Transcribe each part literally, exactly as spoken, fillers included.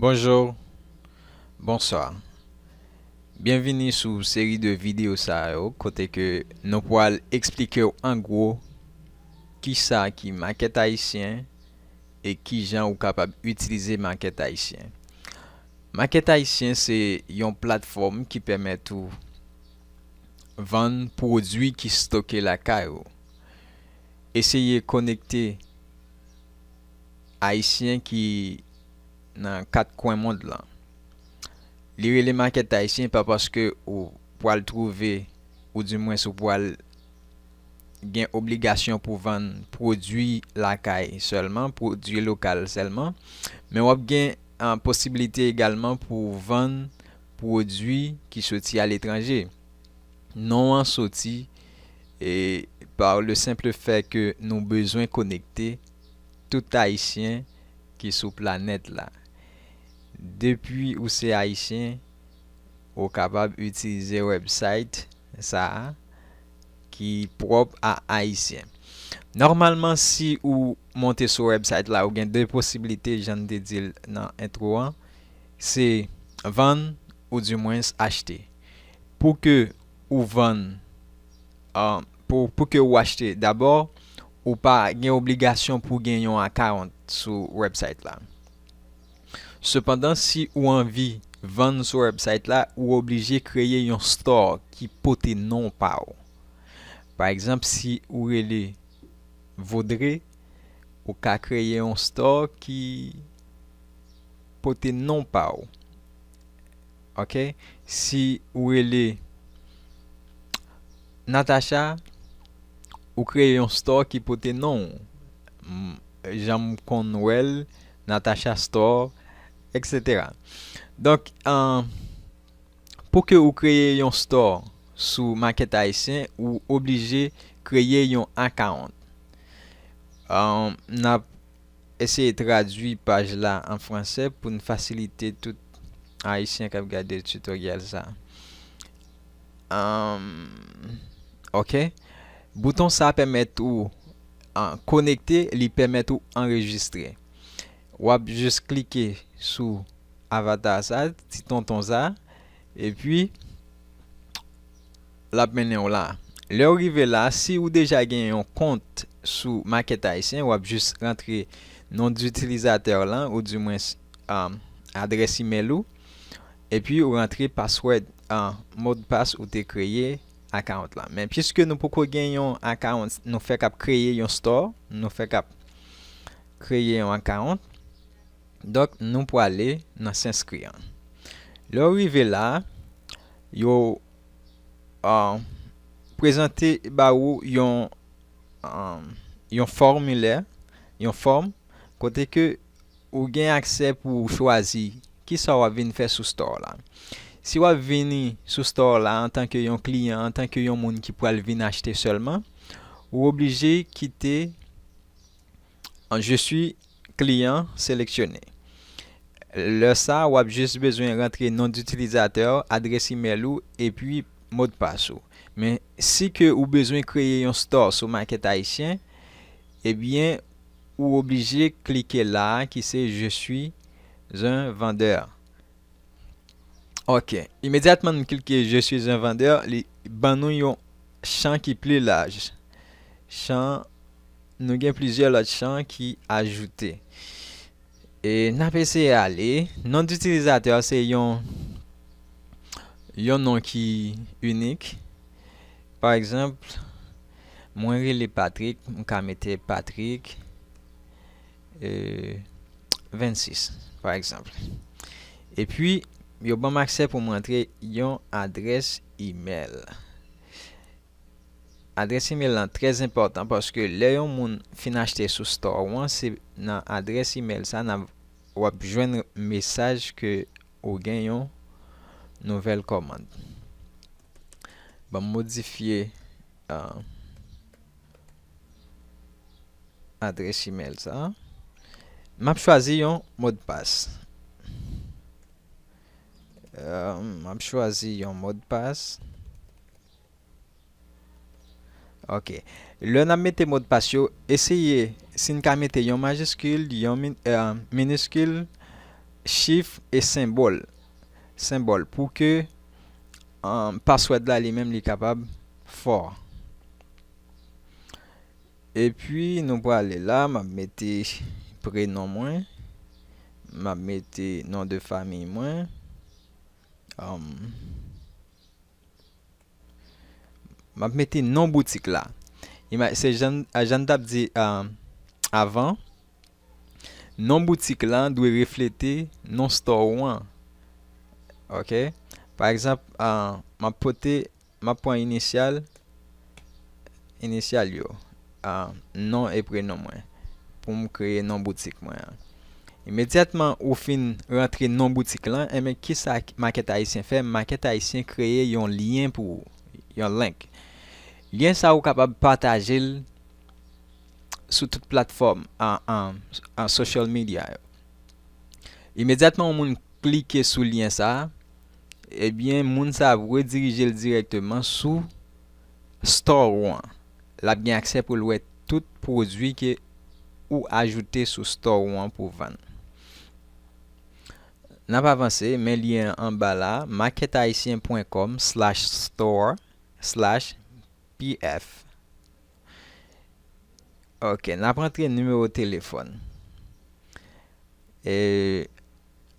Bonjou, bonswa. Byenvini sou seri de videyo sa yo kote ke nou pral eksplike w an gwo kisa ki makèt ayisyen e kijan ou kapab itilize makèt ayisyen. Makèt ayisyen se yon platfòm ki pèmèt ou vann pwodui ki stoke lakay ou. Eseye konekte Ayisyen ki nan kat kwen mond lan. Li rele makèt ayisyen pa paske ou pral twouve, oudimwens ou pral gen obligasyon pou vann pwodui lakay sèlman, pwodui lokal sèlman, men w ap gen posibilite egalman pou vann pwodui ki soti aletranje. Non an soti e par le simple fait ke nou bezwen konekte tout Ayisyen ki sou planèt la. Depi ou se Ayisyen, ou kapab itilize website sa a ki pwòp a Ayisyen. Nòmalman, si ou monte sou website la, ou gen de posiblite, jan n te di l nan entwo an, se vann oudimwens achte. Pou ke ou vann, pou, pou ke ou achte, dabò, ou pa gen obligasyon pou gen yon akawont sou website la. Sepandan, si ou anvi vann sou website la, ou oblije kreye yon store ki pote non pa w. Pa egzanp, si ou rele Vodre, ou ka kreye yon store ki pote non pa w. Ok? Si ou rele Natacha, ou kreye yon store ki pote non w. Jan m konn wè l, Natacha Store, et cetera. Donk, pou ke ou kreye yon store sou makèt ayisyen, ou oblije kreye yon akawont. N ap eseye tradui paj la an fransè pou n fasilite tout Ayisyen k ap gade tutorial sa. Ok. Bouton sa pèmèt ou konekte, li pèmèt ou anrejistre. W ap jis klike sou avatar sa, ti tonton sa, epi l ap mennen w la. Lè w rive la, si ou deja gen yon kont sou makèt ayisyen, w ap jis rantre non ditilizatè w lan, oudimwens adrès imèl ou, epi ou rantre paswòd, modpas ou te kreye akawont la. Men piske nou poko gen yon akawont, nou fèk ap kreye yon store, nou fèk ap kreye yon akawont. Donk, nou pwale nan s'inscrire an. Lè w rive la, yo prezante ba ou yon, yon fòmilè, yon fòm, kote ke ou gen aksè pou w chwazi kisa w ap vin fè sou store la. Si w ap vini sou store la antanke yon kliyan, antanke yon moun ki pral vin achte sèlman, ou oblije kite Je suis client sélectionné. Lè sa, w ap jis bezwen rantre non ditilizatè w, adrès imèl ou, epi modpas ou. Men, si ke ou bezwen kreye yon store sou makèt ayisyen, ebyen, ou oblije klike la a ki se Je suis un vendeur. Ok. Imedyatman nou klike Je suis un vendeur, li ban nou yon chan ki pli laj. Chan, nou gen plizyè lòt chan ki ajoute. E n ap eseye ale. Non ditilizatè se yon, yon non ki inik. Pa egzanp, mwen rele Patrick, m ka mete Patrick, e, vennsis, pa egzanp. Epi, yo ban m aksè pou m rantre yon adrès imèl. Adrès imèl lan trè enpòtan paske lè yon moun fin achte sou store ou an, se nan adrès imèl sa n ap, w ap jwenn mesaj ke ou gen yon nouvèl kòmand. Ban m modifye, a, adrès imèl sa. M ap chwazi yon modpas. M ap chwazi yon modpas. Ok. Lè n ap mete modpas yo, eseye, si n ka mete yon majiskil, yon min-, e, miniskil, chif e senbòl. Senbòl pou ke, um, password la li menm li kapab fò. Epi nou prale la, m ap mete prenon mwen, m ap mete non de famiy mwen, um, m ap mete non boutik la. Ima-, se jan, jan n t ap di, uh, avan, non boutik la dwe reflete non store ou an. Ok? Pa egzanp, uh, m ap pote, m ap pran inisyal, inisyal yo, uh, non e prenon mwen, pou m kreye non boutik mwen an. Imedyatman ou fin rantre non boutik lan, enben kisa Market Haïtien fè? Market Haïtien kreye yon lyen pou ou, yon link. Lyen sa ou kapab pataje l sou tout platfòm an, an, an social media yo. Imedyatman yon moun klike sou lyen sa, ebyen moun sa ap redirije l dirèkteman sou store ou an. L ap gen aksè pou l wè tout pwodui ke ou ajoute sou store ou an pou vann. N ap avanse, men lyen an anba la, markethaitien point com slash store slash P F. Ok, n ap rantre nimewo telefòn. E,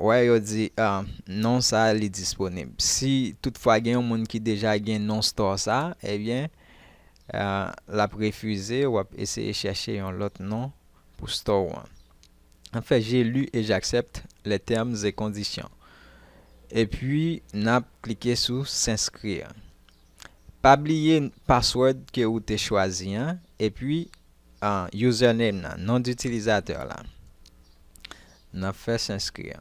wè, yo di, ah, non sa li disponib. Si toutfwa gen yon moun ki deja gen non store sa, ebyen, ah, l ap refize, w ap eseye chèche yon lòt non pou store ou an. An fèt, j'ai lu et j'accepte les termes et conditions. Epi, n ap klike sou s'inscrire. Pa bliye password ke ou te chwazi an, epi, ah, username nan, non itilizatè la. N ap fè s'inscrire.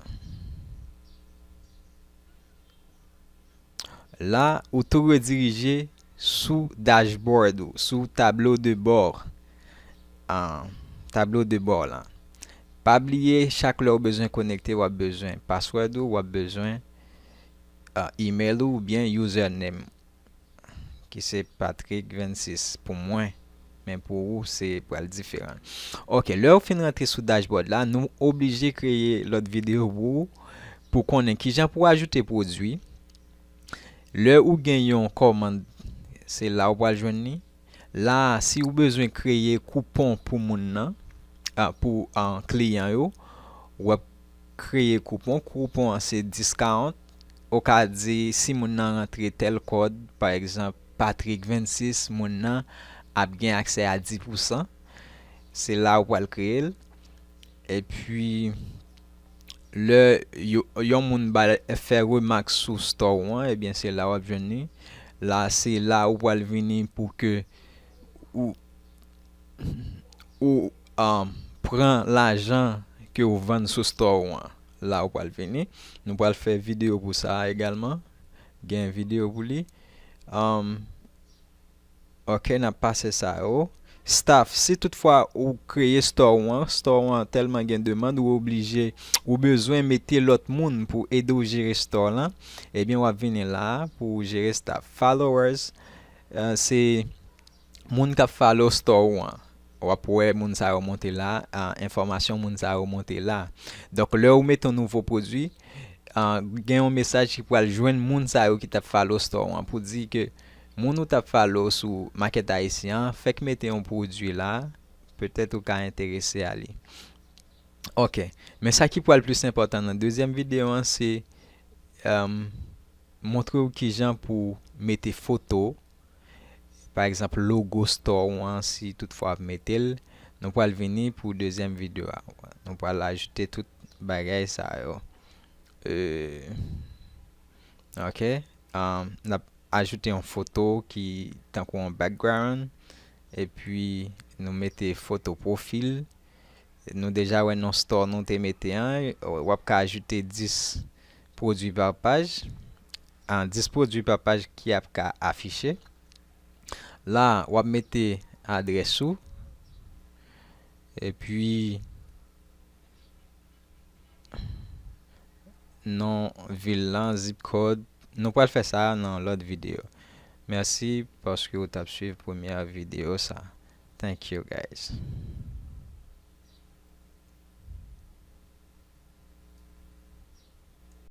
La, ou tou redirije sou dashboard ou, sou tablo de bò. Ah, tablo de bò la. Pa bliye, chak lè ou bezwen konekte, w ap bezwen password ou, w ap bezwen, ah, email ou oubyen username, ki se Patrick vennsis pou mwen, men pou ou, se pral diferan. Ok, lè ou fin rantre sou dashboard la, nou oblije kreye lòt videyo pou ou, pou konnen kijan pou ajoute pwodui. Lè ou gen yon kòmand, se la ou pral jwenn li. La, si ou bezwen kreye koupon pou moun nan, ah, pou, ah, kliyan yo, w ap kreye koupon. Koupon an se discount. Ou ka di si moun nan rantre tèl kòd, pa egzanp, Patrick vennsis, moun nan ap gen aksè a dis pousan. Se la ou pral kreye l. Epi, lè yo, yon moun ba, fè remak sou store ou an, ebyen, se la w ap jwenn li. La, se la ou pral vini pou ke ou, ou, um, pran lajan ke ou vann sou store ou an. La ou pral vini. Nou pral fè videyo pou sa egalman. Gen videyo pou li. Um, ok, n ap pase sa yo. Staff, si toutfwa ou kreye store ou an, store ou an tèlman gen demann, ou oblije, ou bezwen mete lòt moun pou ede w jere store lan, ebyen, w ap vini la pou jere staff. Followers, eh, se moun k ap follow store ou an. W ap wè moun sa yo monte la, ah, enfòmasyon moun sa yo monte la. Donk, lè ou mete yon nouvo pwodui, ah, gen yon mesaj ki pral jwenn moun sa yo ki t ap follow store ou an pou di ke moun ou t ap follow sou Market Haïtien an fèk mete yon pwodui la, petèt ou ka enterese a li. Ok, men sa ki pral plis enpòtan nan dezyèm videyo an, se, em, montre w kijan pou mete foto, pa egzanp, logo store ou an, si toutfwa w ap mete l. Nou pral vini pou dezyèm videyo a. Nou pral ajoute tout bagay sa yo. Euh, ok. Um, n ap ajoute yon foto ki tankou yon background. Epi, nou mete foto pwofil. Nou deja wè non store nou te mete an. W ap ka ajoute dis pwodui pa paj. Ah, dis pwodui pa paj ki ap ka afiche. La, w ap mete adrès ou. Epi, non vil lan, zip code. Nou pral fè sa nan lòt videyo. Mèsi paske w t ap swiv premyè videyo sa. Thank you, guys.